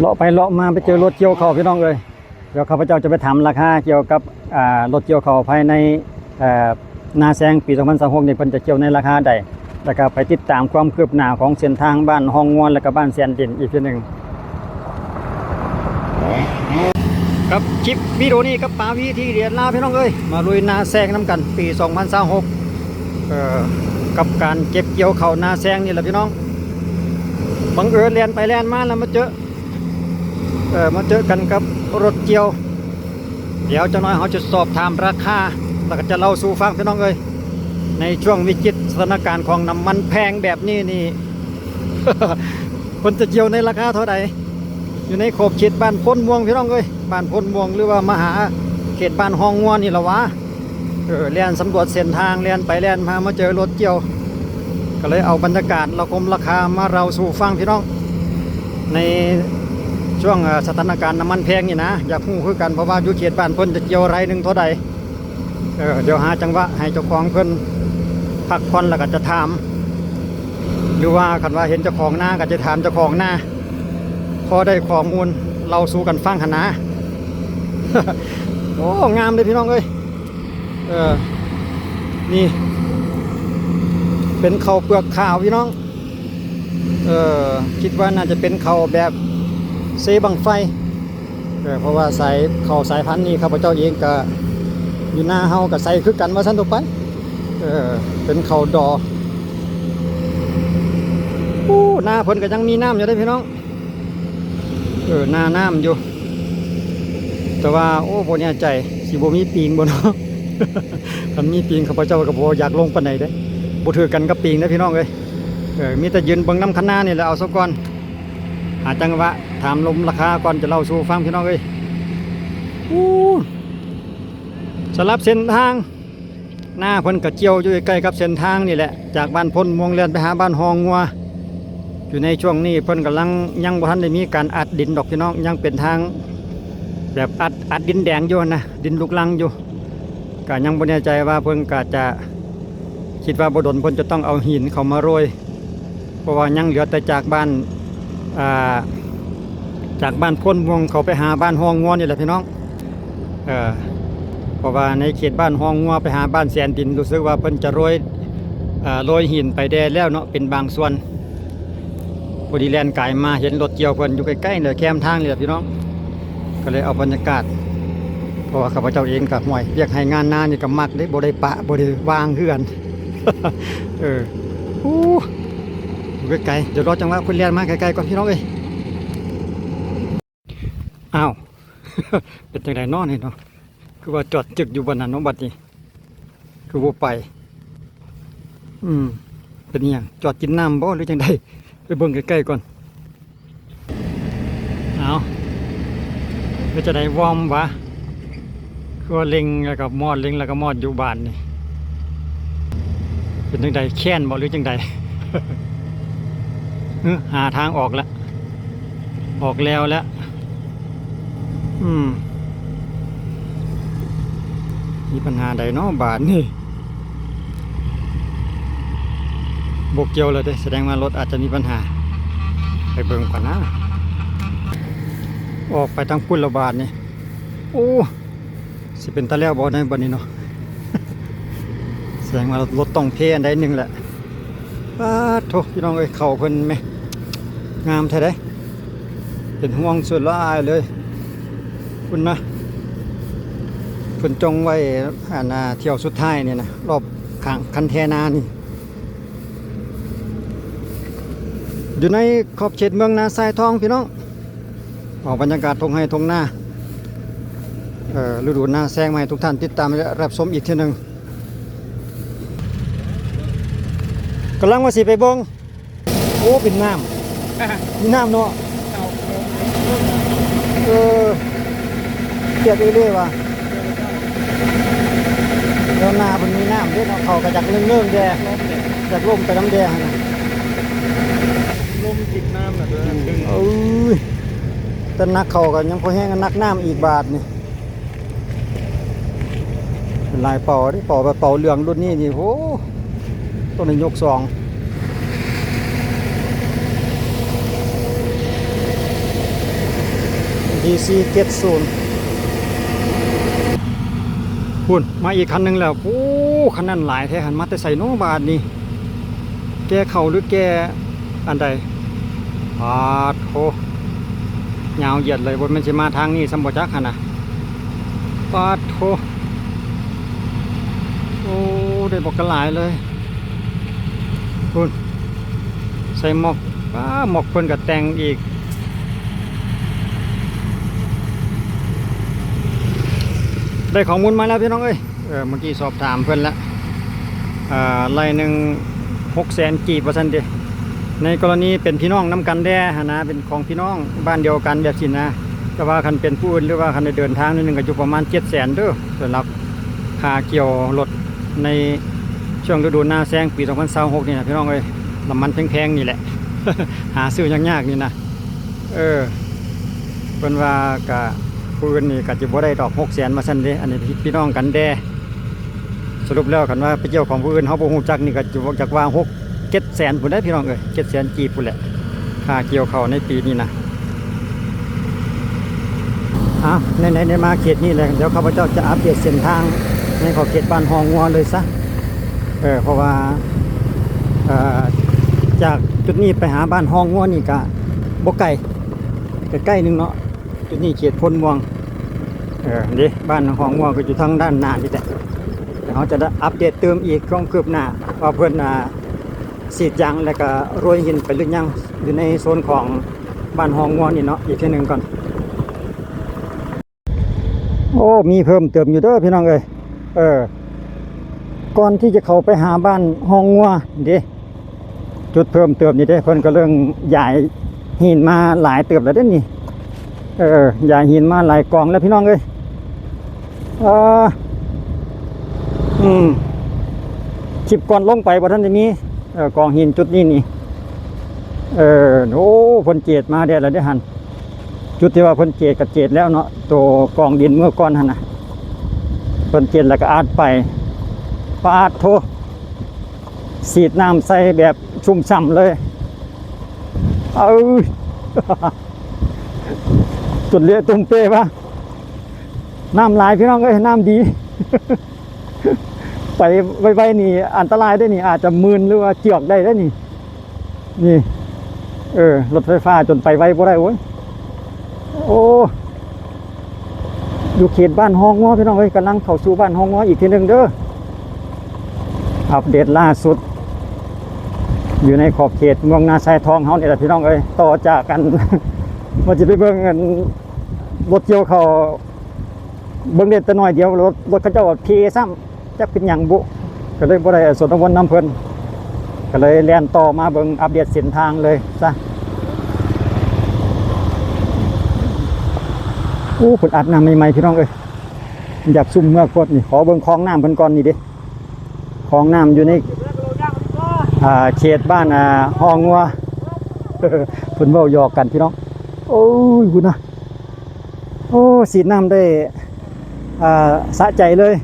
ເລາະໄປເລາະມາໄປເຈີລົດກ່ຽວເຂົ້າ ພີ່ນ້ອງເອີຍ. ດຽວຂ້າພະເຈົ້າຈະໄປຖາມລາຄາກ່ຽວກັບ ອ່າ ລົດກ່ຽວເຂົ້າພາຍໃນ ເອີ ນາແຊງປີສອງພັນຊາວຫົກນີ້ ເພິ່ນຈະກ່ຽວໃນລາຄາໃດ ແລ້ວກໍໄປຕິດຕາມຄວາມຄືບໜ້າຂອງເສັ້ນທາງບ້ານຮ່ອງງວ ແລ້ວກໍບ້ານແສນດິນອີກເທື່ອໜຶ່ງ. ກັບຄລິບວິດີໂອນີ້ກັບປາວີທີເດດລາ ພີ່ນ້ອງເອີຍ ມາລຸຍນາແຊງນຳກັນປີສອງພັນຊາວຫົກ ເອີ ກັບການເກັບກ່ຽວເຂົ້ານາແຊງນີ້ແຫຼະ ພີ່ນ້ອງ. ບັງເອີນແລ່ນໄປແລ່ນມາແລ້ວມາເຈີ ເອີ ມາເຈີກັນກັບລົດກ່ຽວ. ດຽວຈັກໜ້ອຍເຮົາຈະສອບຖາມລາຄາ ແລ້ວກໍຈະເລົ່າສູ່ຟັງ ພີ່ນ້ອງເອີຍ. ໃນຊ່ວງວິກິດສະຖານະການຂອງນ້ຳມັນແພງແບບນີ້ນີ້ ເພິ່ນຈະກ່ຽວໃນລາຄາເທົ່າໃດ? ຢູ່ໃນຂອບເຂດບ້ານໂພນມ່ວງ ພີ່ນ້ອງເອີຍ ບ້ານໂພນມ່ວງ ຫຼືວ່າມາຫາເຂດບ້ານຮ່ອງງວນີ້ລະຫວາ. ເອີ ແລ່ນສຳຫຼວດເສັ້ນທາງ ແລ່ນໄປແລ່ນມາ ມາເຈີລົດກ່ຽວ ກໍເລີຍເອົາບັນຍາກາດລະຄົມລາຄາມາເລົ່າສູ່ຟັງ ພີ່ນ້ອງ. ໃນຊ່ວງ ເອີ ສະຖານະການນ້ຳມັນແພງນີ້ນະ ຢາກຮູ້ຄືກັນ ເພາະວ່າຢູ່ເຂດບ້ານເພິ່ນຈະກ່ຽວໄຮ່ໜຶ່ງເທົ່າໃດ. ເອີ ດຽວຫາຈັງຫວະໃຫ້ເຈົ້າຂອງເພິ່ນພັກຜ່ອນ ແລ້ວກໍຈະຖາມ ຫຼືວ່າຄັນວ່າເຫັນເຈົ້າຂອງນາກໍຈະຖາມເຈົ້າຂອງນາ ພໍໄດ້ຂໍ້ມູນເລົ່າສູ່ກັນຟັງຫັ້ນນາ. ໂອ້ ງາມເດ້ ພີ່ນ້ອງເອີຍ. ເອີ ນີ້ເປັນເຂົ້າເປືອກຂາວ ພີ່ນ້ອງ. ເອີ ຄິດວ່າໜ້າຈະເປັນເຂົ້າແບບເຊບັ້ງໄຟ ເອີ ເພາະວ່າສາຍ ເຂົ້າສາຍພັນນີ້ ຂ້າພະເຈົ້າເອງກະ ຢູ່ນາເຮົາກະໃສ່ຄືກັນວ່າຊັ້ນຕົວໄປ. ເອີ ເປັນເຂົ້າດໍ. ໂອ້ ນາເພິ່ນກະຍັງມີນ້ຳຢູ່ເດ້ ພີ່ນ້ອງ. ເອີ ໜ້ານ້ຳຢູ່ ແຕ່ວ່າ ໂອ້ ບໍ່ແນ່ໃຈ ຊິບໍ່ມີປີງບໍ່ເນາະ. ຄັນມີປີງ ຂ້າພະເຈົ້າກໍບໍ່ຢາກລົງປານໃດເດ້ ບໍ່ຖືກກັນກັບປີງເດ້ ພີ່ນ້ອງເອີຍ. ເອີ ມີແຕ່ຢືນເບິ່ງນຳຄັນນານີ້ແຫຼະ ເອົາຊະກ່ອນ ຫາຈັງຫວະຖາມລົມລາຄາກ່ອນ ຈະເລົ່າສູ່ຟັງ ພີ່ນ້ອງເອີຍ. ໂອ້ ສຳລັບເສັ້ນທາງ ນາເພິ່ນກະກ່ຽວຢູ່ໃກ້ໆກັບເສັ້ນທາງນີ້ແຫຼະ ຈາກບ້ານໂພນມ່ວງແລ່ນໄປຫາບ້ານຮ່ອງງົວ. ຢູ່ໃນຊ່ວງນີ້ເພິ່ນກຳລັງ ຍັງບໍ່ທັນໄດ້ມີການອັດດິນດອກ ພີ່ນ້ອງ ຍັງເປັນທາງແບບອັດ ອັດດິນແດງຢູ່ຫັ້ນນະ ດິນລູກລັງຢູ່. ກະຍັງບໍ່ແນ່ໃຈວ່າເພິ່ນກະຈະ ຄິດວ່າບໍ່ດົນເພິ່ນຈະຕ້ອງເອົາຫີນເຂົ້າມາໂລຍ ເພາະວ່າຍັງເຫຼືອແຕ່ຈາກບ້ານ ອ່າ ຈາກບ້ານໂພນມ່ວງເຂົ້າໄປຫາບ້ານຮ່ອງງົວນີ້ແຫຼະ ພີ່ນ້ອງ. ເອີ ເພາະວ່າໃນເຂດບ້ານຮ່ອງງົວໄປຫາບ້ານແສນດິນ ຮູ້ສຶກວ່າເພິ່ນຈະໂລຍ ເອີ ໂລຍຫີນໄປແດ່ແລ້ວເນາະ ເປັນບາງສ່ວນ. ພໍດີແລ່ນກາຍມາເຫັນລົດກ່ຽວເພິ່ນຢູ່ໃກ້ໆ ແຄມທາງນີ້ແຫຼະ ພີ່ນ້ອງ. ກໍເລີຍເອົາບັນຍາກາດ ເພາະວ່າຂ້າພະເຈົ້າເອງກໍ ຫ້ວຍ ວຽກໄຮ່ງານນານີ້ກໍມັກເດ້ ບໍ່ໄດ້ປະ ບໍ່ໄດ້ວາງຄືກັນ. ເອີ ໂອ້ ຢູ່ໄກໆ ດຽວລໍຈັງຫວະເພິ່ນແລ່ນມາໃກ້ໆກ່ອນ ພີ່ນ້ອງເອີຍ. ອ້າວ ເປັນຈັ່ງໃດເນາະນີ້ເນາະ ຄືວ່າຈອດຈຶກຢູ່ບ່ອນນັ້ນເນາະ ບັດນີ້ ຄືບໍ່ໄປ? ອືມ ເປັນອີ່ຫຍັງ ຈອດກິນນ້ຳບໍ່ ຫຼືຈັ່ງໃດ? ໄປເບິ່ງໃກ້ໆກ່ອນ. ເອົາ ເປັນຈັ່ງໃດ ວອມຫວາ? ຄືວ່າເລັ່ງແລ້ວກໍມອດ ເລັ່ງແລ້ວກໍມອດຢູ່ບາດນີ້. ເປັນຈັ່ງໃດ ແຄ້ນບໍ່ ຫຼືຈັ່ງໃດ? ຫາທາງອອກລະ ອອກແລ້ວລະ. ອືມ ມີບັນຫາໃດເນາະບາດນີ້? ບໍ່ກ່ຽວແລ້ວເດ້ ສະແດງວ່າລົດອາດຈະມີບັນຫາ. ໄປເບິ່ງກ່ອນນະ ອອກໄປທາງພຸ້ນລະບາດນີ້. ໂອ້ ຊິເປັນຕາແລ້ວບໍ່ໃນບັດນີ້ເນາະ? ສະແດງວ່າລົດຕ້ອງເພອັນໃດໜຶ່ງແຫຼະ. ປາດໂທ້ ພີ່ນ້ອງເອີຍ ເຂົ້າເພິ່ນແມະ ງາມແທ້ເດ້. ເປັນຫ່ວງສ່ວນຫຼາຍເລີຍ ພຸ້ນນະ ເພິ່ນຈົ່ງໄວ້ ອັນນ່າ ຖ້ຽວສຸດທ້າຍນີ້ນະ ລອບຂ້າງຄັນແທນານີ້. ຢູ່ໃນຂອບເຂດເມືອງນາຊາຍທອງ ພີ່ນ້ອງ. ອອກບັນຍາກາດທົ່ງໄຮ່ທົ່ງນາ ເອີ ລະດູນາແຊງມາໃຫ້ທຸກທ່ານຕິດຕາມ ແລະ ຮັບຊົມອີກເທື່ອໜຶ່ງ. ກຳລັງວ່າຊິໄປເບິ່ງ ໂອ້ ເປັນນ້ຳ ມີນ້ຳເນາະ. ເອີ ປຽກອີ່ຫຼີວ່າ ແຖວໜ້າເພິ່ນມີນ້ຳເດ້ເນາະ ເຂົາກໍຢາກເງີ້ງໆແດ່ ຢາກລົມໄປນຳແດ່ຫັ້ນນະ. ລົມທິດນ້ຳນະ ເອີຍ ແຕ່ໜັກເຂົ້າກໍຍັງພໍແຮງ ໜັກນ້ຳອີກບາດນີ້. ຫຼາຍເປົາເດ້ ເປົາແບບເປົາເຫຼືອງລຸ້ນນີ້ນີ້ ໂອ້ ຕ້ອງໄດ້ຍົກສອງ. ສີ່ສີ່ເຈັດສູນ ພຸ້ນ ມາອີກຄັນໜຶ່ງແລ້ວ. ໂອ້ ຄັນນັ້ນຫຼາຍແທ້ຫັ້ນ ມາແຕ່ໃສເນາະບາດນີ້? ແກ່ເຂົ້າຫຼືແກ່ອັນໃດ? ປາດໂທ ຍາວຢຽດເລີຍ. ບໍ່ແມ່ນຊິມາທາງນີ້ຊ້ຳບໍ່ຈັກຫັ້ນນະ. ປາດໂທ ໂອ້ ໄດ້ບັກກະຫຼາຍເລີຍ. ພຸ້ນ ໃສ່ໝວກ ປ້າ ໝວກເພິ່ນກໍແຕ່ງອີກ. ໄດ້ຂໍ້ມູນມາແລ້ວພີ່ນ້ອງເອີຍ. ເອີ ເມື່ອກີ້ສອບຖາມເພິ່ນລະ ເອີ ໄລ່ໜຶ່ງຫົກແສນກີບວ່າຊັ້ນເດ. ໃນກໍລະນີເປັນພີ່ນ້ອງນຳກັນແດ່ຫັ້ນນະ ເປັນຂອງພີ່ນ້ອງບ້ານດຽວກັນແບບຊີ້ນະ. ແຕ່ວ່າຄັນເປັນຜູ້ອື່ນ ຫຼືວ່າຄັນໄດ້ເດີນທາງໜ້ອຍໜຶ່ງ ກໍຢູ່ປະມານເຈັດແສນເດີ ສຳລັບຄ່າກ່ຽວລົດໃນຊ່ວງລະດູນາແຊງປີສອງພັນຊາວຫົກນີ້ນະ ພີ່ນ້ອງເອີຍ. ນ້ຳມັນແພງໆນີ້ແຫຼະ ຫາຊື້ຍາກໆນີ້ນະ. ເອີ ເພິ່ນວ່າກະ ຜູ້ອື່ນນີ້ກະຈະບໍ່ໄດ້ດອກຫົກແສນວ່າຊັ້ນເດ. ອັນນີ້ພີ່ນ້ອງກັນແດ່. ສະຫຼຸບແລ້ວ ຄັນວ່າໄປກ່ຽວຂອງຜູ້ອື່ນ ເຮົາບໍ່ຮູ້ຈັກນີ້ ກະຈະ ຈັກວ່າຫົກເຈັດແສນພຸ້ນໄດ໋ພີ່ນ້ອງເອີຍ ເຈັດແສນກີບພຸ້ນແຫຼະ ຄ່າກ່ຽວເຂົ້າໃນປີນີ້ນະ. ອ້າວ ໃນໆ ໄດ້ມາເຂດນີ້ແລ້ວ ດຽວຂ້າພະເຈົ້າຈະອັບເດດເສັ້ນທາງໃນຂອບເຂດບ້ານຮ່ອງງົວເລີຍຊະ. ເອີ ເພາະວ່າ ເອີ ຈາກຈຸດນີ້ໄປຫາບ້ານຮ່ອງງົວນີ້ກະບໍ່ໄກ ໃກ້ໆ ໜຶ່ງເນາະ. ຈຸດນີ້ເຂດໂພນມ່ວງ ເອີ ເດ້ ບ້ານຮ່ອງງົວກໍຢູ່ທາງດ້ານໜ້ານີ້ແຫຼະ. ດຽວເຮົາຈະໄດ້ອັບເດດຕື່ມອີກຄວາມຄືບໜ້າວ່າເພິ່ນ ອ່າ ສີດຢາງ ແລ້ວກໍໂລຍຫີນໄປຫຼືຍັງ ຢູ່ໃນໂຊນຂອງບ້ານຮ່ອງງົວນີ້ເນາະ ອີກເທື່ອໜຶ່ງກ່ອນ. ໂອ້ ມີເພີ່ມເຕີມຢູ່ເດີພີ່ນ້ອງເອີຍ. ເອີ ກ່ອນທີ່ຈະເຂົ້າໄປຫາບ້ານຮ່ອງງົວເດ້ ຈຸດເພີ່ມເຕີມນີ້ເດ້ ເພິ່ນກໍເລີ່ມຢາຍຫີນມາຫຼາຍເຕີບແລ້ວເດ້ນີ້. ເອີ ຢາຍຫີນມາຫຼາຍກອງແລ້ວພີ່ນ້ອງເອີຍ. ເອີ ອືມ ຄລິບກ່ອນລົງໄປບໍ່ທັນໄດ້ມີ ເອີ ກອງຫີນຈຸດນີ້ນີ້. ເອີ ໂອ້ ເພິ່ນເຈດມາແດ່ແລ້ວເດ້ຫັ້ນ. ຈຸດທີ່ວ່າເພິ່ນເຈດກໍເຈດແລ້ວເນາະ ໂຕກອງດິນເມື່ອກ່ອນຫັ້ນນະ ເພິ່ນເຈດແລ້ວກໍອັດໄປ. ປາດໂທ ສີດນ້ຳໃສ່ແບບຊຸ່ມຊ່ຳເລີຍ. ເອີ ຈົນເລະຕຸ່ມເປະວ່າ ນ້ຳຫຼາຍພີ່ນ້ອງເອີຍ ນ້ຳດີ. ໄປໄວໆນີ້ອັນຕະລາຍເດ້ນີ້ ອາດຈະມື່ນ ຫຼືວ່າເຈືອກໄດ້ເດ້ນີ້. ນີ້ ເອີ ລົດໄຟຟ້າຈົນໄປໄວບໍ່ໄດ້. ໂອ້ຍ ໂອ້ ຢູ່ເຂດບ້ານຮ່ອງງົວພີ່ນ້ອງເອີຍ ກຳລັງເຂົ້າສູ່ບ້ານຮ່ອງງົວອີກເທື່ອໜຶ່ງເດີ. ອັບເດດລ່າສຸດ ຢູ່ໃນຂອບເຂດເມືອງນາຊາຍທອງເຮົານີ້ແຫຼະພີ່ນ້ອງເອີຍ. ຕໍ່ຈາກກັນ ວ່າຊິໄປເບິ່ງອັນລົດກ່ຽວເຂົ້າ ເບິ່ງໄດ້ແຕ່ໜ້ອຍດຽວ ລົດ ລົດເຂົາເຈົ້າເພຊ້ຳ ຈັກເປັນຫຍັງບຸ ກໍເລີຍບໍ່ໄດ້ສົນທະວົນນຳເພິ່ນ ກໍເລີຍແລ່ນຕໍ່ມາເບິ່ງອັບເດດເສັ້ນທາງເລີຍຊະ. ໂອ້ ເພິ່ນອັດນ້ຳໃໝ່ໆ ພີ່ນ້ອງເອີຍ ຢາກຊຸ່ມເໝືອກໂພດນີ້. ຂໍເບິ່ງຄອງນ້ຳເພິ່ນກ່ອນນີ້ເດ້ ຄອງນ້ຳຢູ່ໃນ ອ່າ ເຂດບ້ານ ອ່າ ຮ່ອງງົວ ເພິ່ນເວົ້າຫຍອກກັນພີ່ນ້ອງ. ໂອ້ຍ ພຸ້ນນະ. ໂອ້ ສີດນ້ຳໄດ້ ອ່າ ສະໃຈເລີຍ.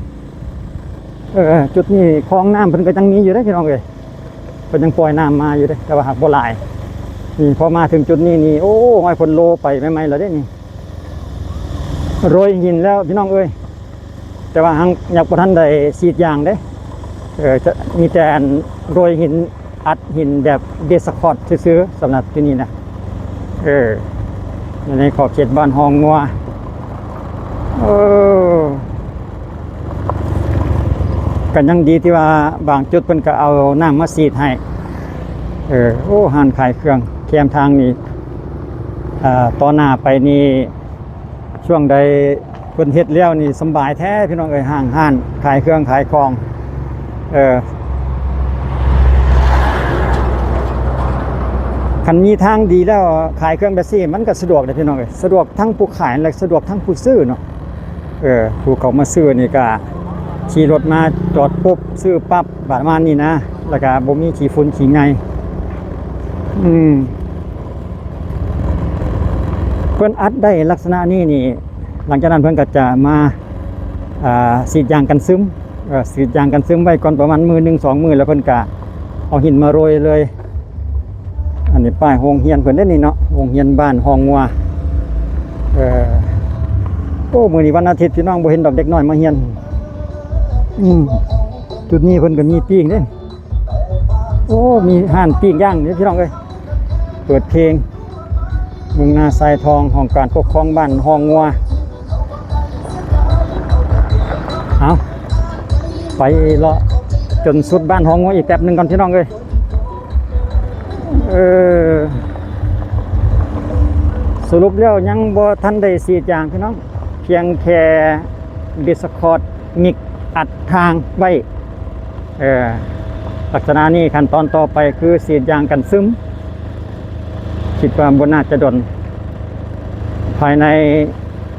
ເອີ ຈຸດນີ້ຄອງນ້ຳເພິ່ນກໍຍັງມີຢູ່ເດ້ພີ່ນ້ອງເອີຍ ເພິ່ນຍັງປ່ອຍນ້ຳມາຢູ່ເດ້ ແຕ່ວ່າຫາກບໍ່ຫຼາຍ. ນີ້ ພໍມາເຖິງຈຸດນີ້ນີ້ ໂອ້ ຮອຍເພິ່ນໂລໄປໃໝ່ໆແລ້ວເດ້ນີ້ ໂລຍຫີນແລ້ວພີ່ນ້ອງເອີຍ. ແຕ່ວ່າຍັງ ຍັງບໍ່ທັນໄດ້ສີດຢາງເດ້. ເອີ ຈະມີແຕ່ອັນໂລຍຫີນ ອັດຫີນແບບເບສຄອດຊື່ໆ ສຳລັບທີ່ນີ້ນະ. ເອີ ຢູ່ໃນຂອບເຂດບ້ານຮ່ອງງົວ. ເອີ ກໍຍັງດີທີ່ວ່າບາງຈຸດເພິ່ນກໍເອົານ້ຳມາສີດໃຫ້. ເອີ ໂອ້ ຮ້ານຂາຍເຄື່ອງແຄມທາງນີ້ ອ່າ ຕໍ່ໜ້າໄປນີ້ ຊ່ວງໃດເພິ່ນເຮັດແລ້ວນີ້ສຳບາຍແທ້ພີ່ນ້ອງເອີຍ ຫ້າງຮ້ານຂາຍເຄື່ອງຂາຍຂອງ. ເອີ ຄັນມີທາງດີແລ້ວຂາຍເຄື່ອງແບບຊີ້ມັນກໍສະດວກເດ້ພີ່ນ້ອງເອີຍ ສະດວກທັງຜູ້ຂາຍ ແລະ ສະດວກທັງຜູ້ຊື້ເນາະ. ເອີ ຜູ້ເຂົ້າມາຊື້ນີ້ກໍຂີ່ລົດມາຈອດປຸບຊື້ປັບ ປະມານນີ້ນະ ແລ້ວກໍບໍ່ມີຂີ້ຝຸ່ນຂີ້ໄງ່. ອືມ ເພິ່ນອັດໄດ້ລັກສະນະນີ້ນີ້ ຫຼັງຈາກນັ້ນເພິ່ນກໍຈະມາ ອ່າ ສີດຢາງກັນຊຶມ ເອີ ສີດຢາງກັນຊຶມໄວ້ກ່ອນປະມານມື້ໜຶ່ງສອງມື້ ແລ້ວເພິ່ນກໍເອົາຫີນມາໂລຍເລີຍ. ອັນນີ້ປ້າຍໂຮງຮຽນເພິ່ນເດ້ນີ້ເນາະ ໂຮງຮຽນບ້ານຮ່ອງງົວ. ເອີ ໂອ້ ມື້ນີ້ວັນອາທິດ ພີ່ນ້ອງ ບໍ່ເຫັນດອກເດັກນ້ອຍມາຮຽນ. ອືມ ຈຸດນີ້ເພິ່ນກໍມີປີ້ງເດ້. ໂອ້ ມີຮ້ານປີ້ງຍ່າງເດ້ ພີ່ນ້ອງເອີຍ. ເປີດເພງ ເມືອງນາຊາຍທອງ ຫ້ອງການປົກຄອງບ້ານຮ່ອງງົວ. ເອົາ ໄປເລາະຈົນສຸດບ້ານຮ່ອງງົວອີກແປັບໜຶ່ງກ່ອນ ພີ່ນ້ອງເອີຍ. ເອີ ສະຫຼຸບແລ້ວຍັງບໍ່ທັນໄດ້ສີດຢາງ ພີ່ນ້ອງ, ພຽງແຄ່ບິດສະຄອດມິກອັດທາງໄວ້. ເອີ ລັກສະນະນີ້ຂັ້ນຕອນຕໍ່ໄປຄືສີດຢາງກັນຊຶມ. ຄິດວ່າບໍ່ໜ້າຈະດົນ ພາຍໃນ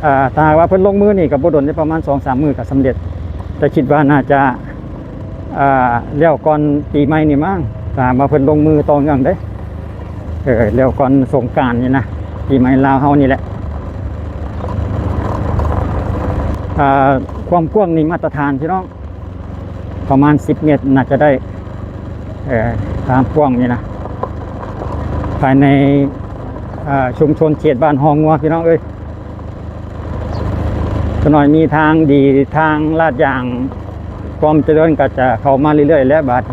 ເອີ ຖ້າຫາກວ່າເພິ່ນລົງມືນີ້ກໍບໍ່ດົນເດ້ ປະມານສອງສາມມື້ກໍສຳເລັດ, ແຕ່ຄິດວ່າໜ້າຈະ ເອີ ແລ້ວກ່ອນປີໃໝ່ນີ້ມັ້ງ ຖ້າຫາກວ່າເພິ່ນລົງມືຕໍ່ເນື່ອງເດ້. ເອີ ແລ້ວກ່ອນສົງການນີ້ນະ ປີໃໝ່ລາວເຮົານີ້ແຫຼະ. ເອີ ຄວາມກວ້າງນີ້ມາດຕະຖານ ພີ່ນ້ອງ ປະມານສິບເມັດໜ້າຈະໄດ້ ເອີ ຄວາມກວ້າງນີ້ນະ ພາຍໃນ ເອີ ຊຸມຊົນເຂດບ້ານຮ່ອງງົວ ພີ່ນ້ອງເອີຍ. ສະໜ້ອຍມີທາງດີ ທາງລາດຢາງ ຄວາມຈະເລີນກໍຈະເຂົ້າມາເລື້ອຍໆແຫຼະ. ບາດ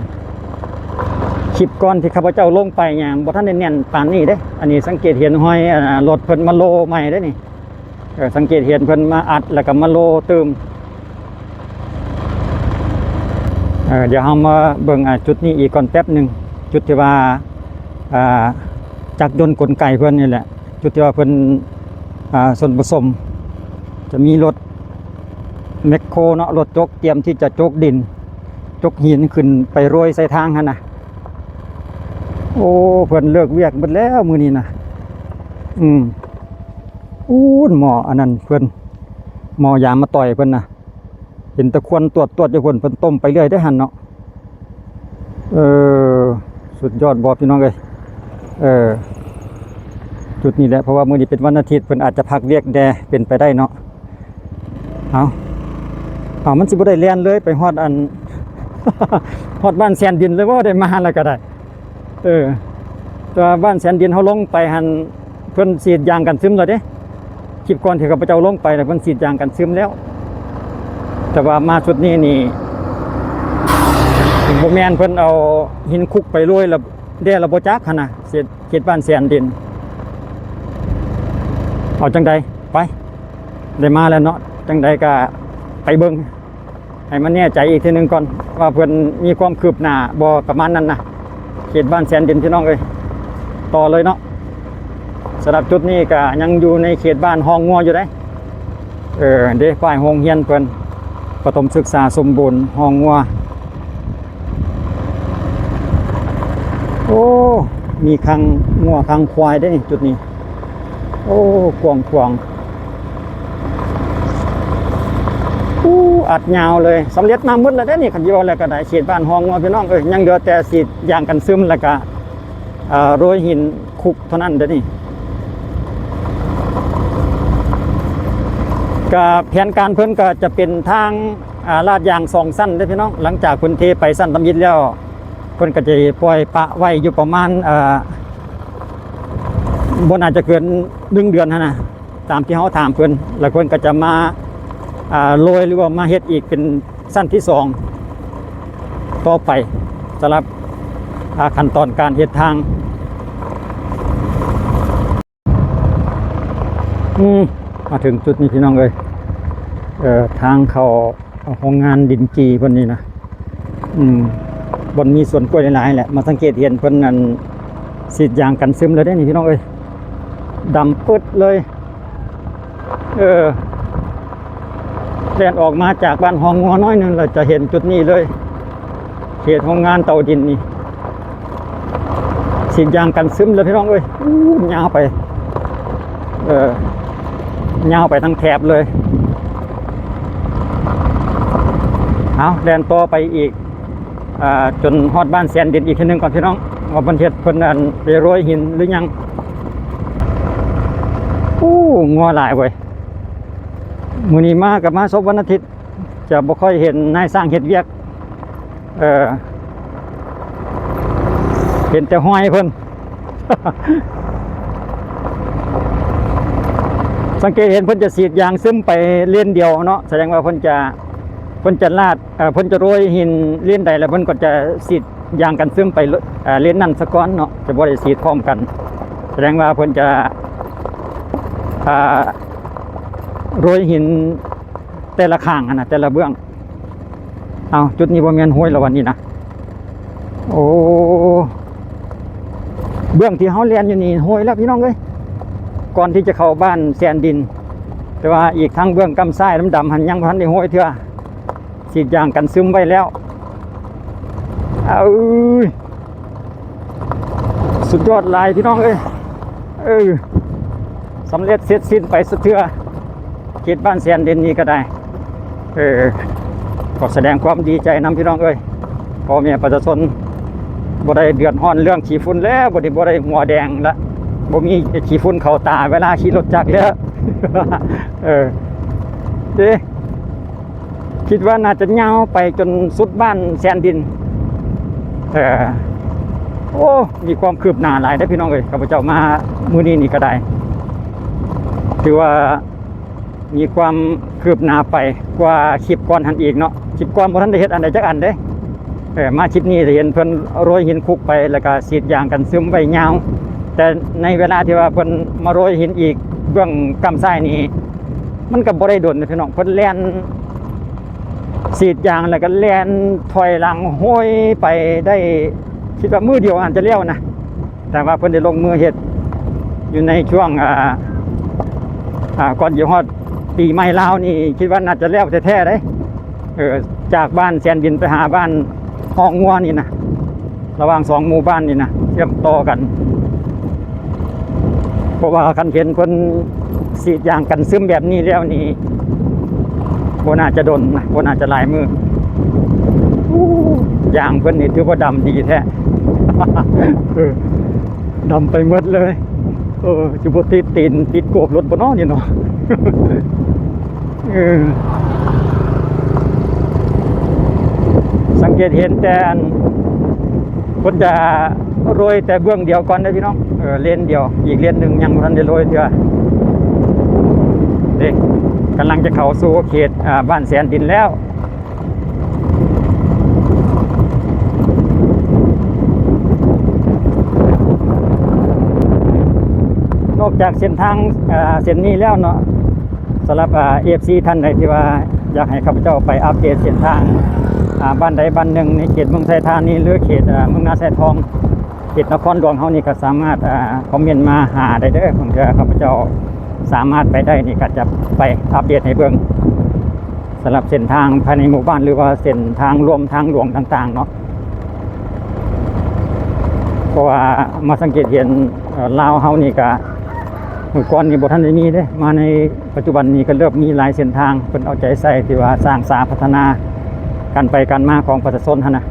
ຄລິບກ່ອນທີ່ຂ້າພະເຈົ້າລົງໄປຫຍັງບໍ່ທັນໄດ້ແໜ້ນປານນີ້ເດ້. ອັນນີ້ສັງເກດເຫັນຮອຍ ອາ ລົດເພິ່ນມາໂລໃໝ່ເດ້ນີ້. ເອີ ສັງເກດເຫັນເພິ່ນມາອັດ ແລ້ວກໍມາໂລຕື່ມ. ເອີ ດຽວເຮົາມາເບິ່ງ ອາ ຈຸດນີ້ອີກກ່ອນແປັບໜຶ່ງ, ຈຸດທີ່ວ່າ ອາ ຈັກຍົນກົນໄກເພິ່ນນີ້ແຫຼະ, ຈຸດທີ່ວ່າເພິ່ນ ອາ ສ່ວນປະສົມ ຈະມີລົດແມັກໂຄເນາະ, ລົດຈົກ ຕຽມທີ່ຈະຈົກດິນ ຈົກຫີນຂຶ້ນໄປໂລຍໃສ່ທາງຫັ້ນນະ. ໂອ້ ເພິ່ນເລີກວຽກເບິດແລ້ວມື້ນີ້ນະ. ອືມ ອູ້ນ ໝໍ້ອັນນັ້ນເພິ່ນ ໝໍ້ຢາມາຕ່ອຍເພິ່ນນະ, ເຫັນແຕ່ຄວັນຕວດໆຢູ່ພຸ້ນ, ເພິ່ນຕົ້ມໄປເລື້ອຍເດ້ຫັ້ນເນາະ. ເອີ ສຸດຍອດບໍ່ ພີ່ນ້ອງເອີຍ. ເອີ ຈຸດນີ້ແຫຼະ ເພາະວ່າມື້ນີ້ເປັນວັນອາທິດ ເພິ່ນອາດຈະພັກວຽກແດ່ ເປັນໄປໄດ້ເນາະ. ເອົາ ເອົາ ມັນຊິບໍ່ໄດ້ແລ່ນເລີຍໄປຮອດອັນ ຮອດບ້ານແສນດິນເລີຍບໍ່? ໄດ້ມາແລ້ວກໍໄດ້. ເອີ ແຕ່ວ່າບ້ານແສນດິນເຮົາລົງໄປຫັ້ນ ເພິ່ນສີດຢາງກັນຊຶມແລ້ວເດ້. ຄລິບກ່ອນທີ່ຂ້າພະເຈົ້າລົງໄປນະ ເພິ່ນສີດຢາງກັນຊຶມແລ້ວ, ແຕ່ວ່າມາຊຸດນີ້ນີ້ ບໍ່ແມ່ນເພິ່ນເອົາຫີນຄຸກໄປໂລຍແລ້ວແດ່ແລ້ວບໍ່ຈັກຫັ້ນນະ, ເຂດ ເຂດບ້ານແສນດິນ. ເອົາຈັ່ງໃດ ໄປ ໄດ້ມາແລ້ວເນາະ, ຈັ່ງໃດກໍໄປເບິ່ງ ໃຫ້ມັນແນ່ໃຈອີກເທື່ອໜຶ່ງກ່ອນ ວ່າເພິ່ນມີຄວາມຄືບໜ້າບໍ່ ປະມານນັ້ນນະ. ເຂດບ້ານແສນດິນ ພີ່ນ້ອງເອີຍ, ຕໍ່ເລີຍເນາະ. ສຳລັບຈຸດນີ້ກໍຍັງຢູ່ໃນເຂດບ້ານຮ່ອງງົວຢູ່ເດ້. ເອີ ເດ້ ປ້າຍໂຮງຮຽນເພິ່ນ ປະຖົມສຶກສາສົມບູນຮ່ອງງົວ. ໂອ້ ມີຄັງງົວຄັງຄວາຍເດ້ນີ້ ຈຸດນີ້. ໂອ້ ກວ້າງຂວາງ. ໂອ້ ອັດຍາວເລີຍ. ສຳເລັດມາໝົດແລ້ວເດ້ນີ້ ຄັນຊິເວົ້າແລ້ວກໍໄດ້. ເຂດບ້ານຮ່ອງງົວ ພີ່ນ້ອງເອີຍ, ຍັງເຫຼືອແຕ່ສີດຢາງກັນຊຶມ ແລ້ວກໍ ເອີ ໂລຍຫີນຄຸກເທົ່ານັ້ນເດ້ນີ້. ກະແຜນການເພິ່ນກໍຈະເປັນທາງ ອາ ລາດຢາງສອງຊັ້ນເດ້ພີ່ນ້ອງ. ຫຼັງຈາກເພິ່ນເທໄປຊັ້ນທຳອິດແລ້ວ ເພິ່ນກໍຈະປ່ອຍປະໄວ້ຢູ່ປະມານ ເອີ ບໍ່ໜ້າຈະເກີນໜຶ່ງເດືອນຫັ້ນນະ ຕາມທີ່ເຮົາຖາມເພິ່ນ. ແລ້ວເພິ່ນກໍຈະມາ ອາ ໂລຍ ຫຼືວ່າມາເຮັດອີກເປັນຊັ້ນທີສອງຕໍ່ໄປ ສຳລັບ ອາ ຂັ້ນຕອນການເຮັດທາງ. ອືມ ມາເຖິງຈຸດນີ້ພີ່ນ້ອງເອີຍ, ເອີ ທາງເຂົ້າໂຮງງານດິນຈີ່ເພິ່ນນີ້ນະ. ອືມ ບ່ອນມີສວນກ້ວຍຫຼາຍໆແຫຼະ. ມາສັງເກດເຫັນເພິ່ນນັ້ນສີດຢາງກັນຊຶມແລ້ວເດ້ນີ້ພີ່ນ້ອງເອີຍ, ດຳປຶດເລີຍ. ເອີ ແລ່ນອອກມາຈາກບ້ານຮ່ອງງົວໜ້ອຍໜຶ່ງ ແລ້ວຈະເຫັນຈຸດນີ້ເລີຍ, ເຂດໂຮງງານເຕົາດິນນີ້. ສີດຢາງກັນຊຶມແລ້ວພີ່ນ້ອງເອີຍ. ອູ້ ຍາວໄປ ເອີ ຍາວໄປທັງແຖບເລີຍ. ເອົາ ແລ່ນຕໍ່ໄປອີກ ອາ ຈົນຮອດບ້ານແສນດິນອີກເທື່ອໜຶ່ງກ່ອນພີ່ນ້ອງ, ວ່າເພິ່ນເຮັດ ເພິ່ນ ອັນ ໄປໂລຍຫີນຫຼືຍັງ. ອູ້ ງົວຫຼາຍເວີຍ. ມື້ນີ້ມາກໍມາສົບວັນອາທິດ ຈະບໍ່ຄ່ອຍເຫັນນາຍຊ່າງເຮັດວຽກ. ເອີ ເຫັນແຕ່ຮອຍເພິ່ນ. ສັງເກດເຫັນເພິ່ນຈະສີດຢາງຊຶມໄປເລນດຽວເນາະ ສະແດງວ່າເພິ່ນຈະ ເພິ່ນຈະລາດ ເອີ ເພິ່ນຈະໂລຍຫີນເລນໃດ ແລ້ວເພິ່ນກໍຈະສີດຢາງກັນຊຶມໄປ ເອີ ເລນນັ້ນສາກ່ອນເນາະ ຈະບໍ່ໄດ້ສີດພ້ອມກັນ ສະແດງວ່າເພິ່ນຈະ ເອີ ໂລຍຫີນແຕ່ລະຂ້າງຫັ້ນນະ ແຕ່ລະເບື້ອງ. ເອົ້າ ຈຸດນີ້ບໍ່ແມ່ນຫ້ວຍລະວັນນີ້ນະ. ໂອ້ ເບື້ອງທີ່ເຮົາແລ່ນຢູ່ນີ້ຫ້ວຍແລ້ວພີ່ນ້ອງເອີຍ ກ່ອນທີ່ຈະເຂົ້າບ້ານແສນດິນ ແຕ່ວ່າອີກທາງເບື້ອງກ້ຳຊ້າຍດຳໆຫັ້ນຍັງບໍ່ທັນໄດ້ຫ້ວຍເທື່ອ ສີດຢາງກັນຊຶມໄວ້ແລ້ວ. ເອີຍ ສຸດຍອດຫຼາຍພີ່ນ້ອງເອີຍ ເອີ ສຳເລັດເສັດສິ້ນໄປຊະເທື່ອ ເຂດບ້ານແສນດິນນີ້ກໍໄດ້ ເອີ ກໍສະແດງຄວາມດີໃຈນຳພີ່ນ້ອງເອີຍ ພໍ່ແມ່ປະຊາຊົນບໍ່ໄດ້ເດືອດຮ້ອນເລື່ອງຂີ້ຝຸ່ນແລ້ວ ບັດນີ້ບໍ່ໄດ້ຫົວແດງລະ ບໍ່ມີຂີ້ຝຸ່ນເຂົ້າຕາເວລາຂີ່ລົດຈັກແລ້ວ ເອີ ເດ້. ຄິດວ່າໜ້າຈະຍາວໄປຈົນສຸດບ້ານແສນດິນ ເອີ ໂອ້ ມີຄວາມຄືບໜ້າຫຼາຍເດ້ພີ່ນ້ອງເອີຍ ຂ້າພະເຈົ້າມາມື້ນີ້ນີ້ກໍໄດ້ ຖືວ່າມີຄວາມຄືບໜ້າໄປກວ່າຄລິບກ່ອນຫັ້ນອີກເນາະ ຄລິບກ່ອນບໍ່ທັນໄດ້ເຮັດອັນໃດຈັກອັນເດ້ ເອີ ມາຄລິບນີ້ໄດ້ເຫັນເພິ່ນໂລຍຫີນຄຸກໄປ ແລ້ວກໍສີດຢາງກັນຊຶມໄວ້ຍາວ ແຕ່ໃນເວລາທີ່ວ່າເພິ່ນມາໂລຍຫີນອີກເບື້ອງກ້ຳຊ້າຍນີ້ ມັນກໍບໍ່ໄດ້ດົນນະພີ່ນ້ອງ ເພິ່ນແລ່ນສີດຢາງ ແລ້ວກໍແລ່ນຖອຍຫຼັງໂຮຍໄປໄດ້ ຄິດວ່າມື້ດຽວອາດຈະແລ້ວນະ ແຕ່ວ່າເພິ່ນໄດ້ລົງມືເຮັດຢູ່ໃນຊ່ວງ ອ່າ ອ່າ ກ່ອນຈະຮອດປີໃໝ່ລາວນີ້ ຄິດວ່າໜ້າຈະແລ້ວແທ້ໆເດ້. ເອີ ຈາກບ້ານແສນດິນໄປຫາບ້ານຮ່ອງງົວນີ້ນະ ລະຫວ່າງສອງໝູ່ບ້ານນີ້ນະ ເຊື່ອມຕໍ່ກັນ ເພາະວ່າຄັນເຫັນເພິ່ນສີດຢາງກັນຊຶມແບບນີ້ແລ້ວນີ້ ບໍ່ໜ້າຈະດົນນະ ບໍ່ໜ້າຈະຫຼາຍມື້. ໂອ້ ຢາງເພິ່ນນີ້ຖືວ່າດຳດີແທ້ ເອີ ດຳໄປໝົດເລີຍ. ເອີ ຊິບໍ່ຕິດຕີນຕິດໂກບລົດບໍ່ເນາະນີ້ເນາະ? ເອີ ສັງເກດເຫັນແຕ່ອັນ ເພິ່ນຈະໂລຍແຕ່ເບື້ອງດຽວກ່ອນເດ້ພີ່ນ້ອງ ເອີ ເລນດຽວ ອີກເລນໜຶ່ງຍັງບໍ່ທັນໄດ້ໂລຍເທື່ອເດ້ ກຳລັງຈະເຂົ້າສູ່ເຂດ ອ່າ ບ້ານແສນດິນແລ້ວ. ນອກຈາກເສັ້ນທາງ ເອີ ເສັ້ນນີ້ແລ້ວເນາະ ສຳລັບ ເອີ ເອັຟຊີ ທ່ານໃດທີ່ວ່າຢາກໃຫ້ຂ້າພະເຈົ້າໄປອັບເດດເສັ້ນທາງ ອາ ບ້ານໃດບ້ານໜຶ່ງໃນເຂດເມືອງໄຊທານີ ຫຼື ເຂດ ອາ ເມືອງນາຊາຍທອງ ເຂດນະຄອນຫຼວງເຮົານີ້ ກໍສາມາດ ອາ ຄອມເມັນມາຫາໄດ້ເດີ ບາງເທື່ອຂ້າພະເຈົ້າສາມາດໄປໄດ້ນີ້ ກໍຈະໄປອັບເດດໃຫ້ເບິ່ງ ສຳລັບເສັ້ນທາງພາຍໃນໝູ່ບ້ານ ຫຼືວ່າເສັ້ນທາງລວມທາງຫຼວງຕ່າງໆເນາະ ເພາະວ່າມາສັງເກດເຫັນ ເອີ ລາວເຮົານີ້ກະ ເມື່ອກ່ອນນີ້ບໍ່ທັນໄດ້ມີເດ້ ມາໃນປັດຈຸບັນນີ້ກໍເລີ່ມມີຫຼາຍເສັ້ນທາງ ເພິ່ນເອົາໃຈໃສ່ທີ່ວ່າສ້າງສາພັດທະນາການໄປການມາຂອງປະຊາຊົນຫັ້ນນະ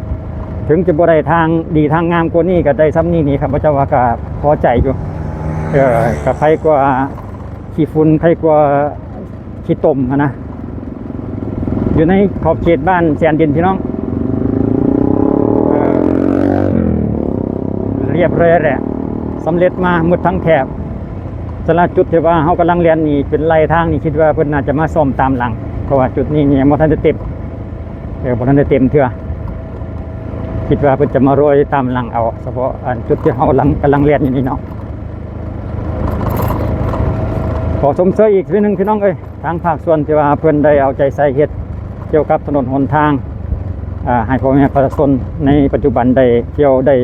ເຖິງຈະບໍ່ໄດ້ທາງດີທາງງາມກວ່ານີ້ ກໍໄດ້ສ່ຳນີ້ນີ້ ຂ້າພະເຈົ້າວ່າກໍພໍໃຈຢູ່ ເອີ ກໍໄຄກວ່າ ຂີ້ຝຸ່ນໄຄກວ່າຂີ້ຕົມຫັ້ນນະ ຢູ່ໃນຂອບເຂດບ້ານແສນດິນພີ່ນ້ອງ ເອີ ລຽບເລີຍແຫຼະ ສຳເລັດມາໝົດທັງແຖບ ສຳລັບຈຸດທີ່ວ່າເຮົາກຳລັງແລ່ນນີ້ ເປັນໄລ່ທາງນີ້ ຄິດວ່າເພິ່ນໜ້າຈະມາສ້ອມຕາມຫຼັງ ເພາະວ່າຈຸດນີ້ຍັງບໍ່ທັນໄດ້ເຕັມ ເອີ ບໍ່ທັນໄດ້ເຕັມເທື່ອ ຄິດວ່າເພິ່ນຈະມາໂລຍຕາມຫຼັງເອົາ ສະເພາະອັນຈຸດທີ່ເຮົາກຳລັງ ກຳລັງແລ່ນຢູ່ນີ້ເນາະ. ຂໍຊົມເຊີຍອີກເທື່ອໜຶ່ງພີ່ນ້ອງເອີຍ ທາງພາກສ່ວນທີ່ວ່າເພິ່ນໄດ້ເອົາໃຈໃສ່ເຮັດກ່ຽວກັບຖະໜົນຫົນທາງ ອາ ໃຫ້ພໍ່ແມ່ປະຊາຊົນໃນປັດຈຸບັນໄດ້ທ່ຽວໄດ້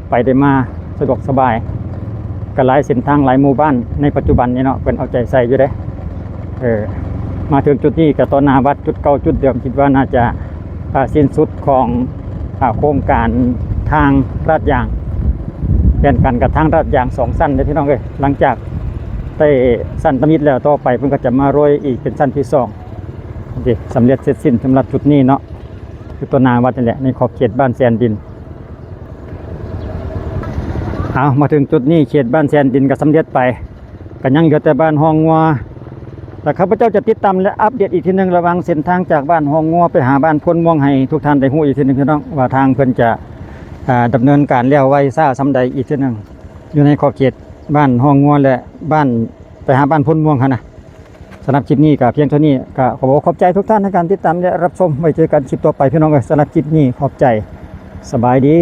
ໄປໄດ້ມາສະດວກສະບາຍ ກໍຫຼາຍເສັ້ນທາງຫຼາຍໝູ່ບ້ານໃນປັດຈຸບັນນີ້ເນາະ ເພິ່ນເອົາໃຈໃສ່ຢູ່ເດ້ ເອີ ມາເຖິງຈຸດນີ້ກໍຕໍ່ໜ້າວັດຈຸດເກົ່າຈຸດເດີມ ຄິດວ່າໜ້າຈະ ອ່າ ສິ້ນສຸດຂອງ ອ່າ ໂຄງການທາງລາດຢາງ ແມ່ນກັນກັບທາງລາດຢາງສອງຊັ້ນເດ້ພີ່ນ້ອງເອີຍ ຫຼັງຈາກໄດ້ຊັ້ນທຳອິດແລ້ວ ຕໍ່ໄປເພິ່ນກໍຈະມາໂລຍອີກເປັນຊັ້ນທີສອງ ໂອເຄ ສຳເລັດເສັດສິ້ນສຳລັບຈຸດນີ້ເນາະ ຢູ່ຕໍ່ໜ້າວັດນີ້ແຫຼະ ໃນຂອບເຂດບ້ານແສນດິນ. ເອົາ ມາເຖິງຈຸດນີ້ ເຂດບ້ານແສນດິນກໍສຳເລັດໄປ ກໍຍັງເຫຼືອແຕ່ບ້ານຮ່ອງງົວ ແລະ ຂ້າພະເຈົ້າຈະຕິດຕາມ ແລະ ອັບເດດອີກເທື່ອໜຶ່ງ ລະຫວ່າງເສັ້ນທາງຈາກບ້ານຮ່ອງງົວໄປຫາບ້ານໂພນມ່ວງ ໃຫ້ທຸກທ່ານໄດ້ຮູ້ອີກເທື່ອໜຶ່ງ ພີ່ນ້ອງ ວ່າທາງເພິ່ນຈະ ອ່າ ດຳເນີນການແລ້ວໄວຊ້າສ່ຳໃດອີກເທື່ອໜຶ່ງ ຢູ່ໃນຂອບເຂດບ້ານຮ່ອງງົວ ແລະ ບ້ານ ໄປຫາບ້ານໂພນມ່ວງຫັ້ນນະ. ສຳລັບຄລິບນີ້ກໍພຽງເທົ່ານີ້ ກໍຂໍບອກຂອບໃຈທຸກທ່ານໃນການຕິດຕາມ ແລະ ຮັບຊົມ. ໄວ້ເຈີກັນຄລິບຕໍ່ໄປ ພີ່ນ້ອງເອີຍ. ສຳລັບຄລິບນີ້ຂອບໃຈ. ສະບາຍດີ.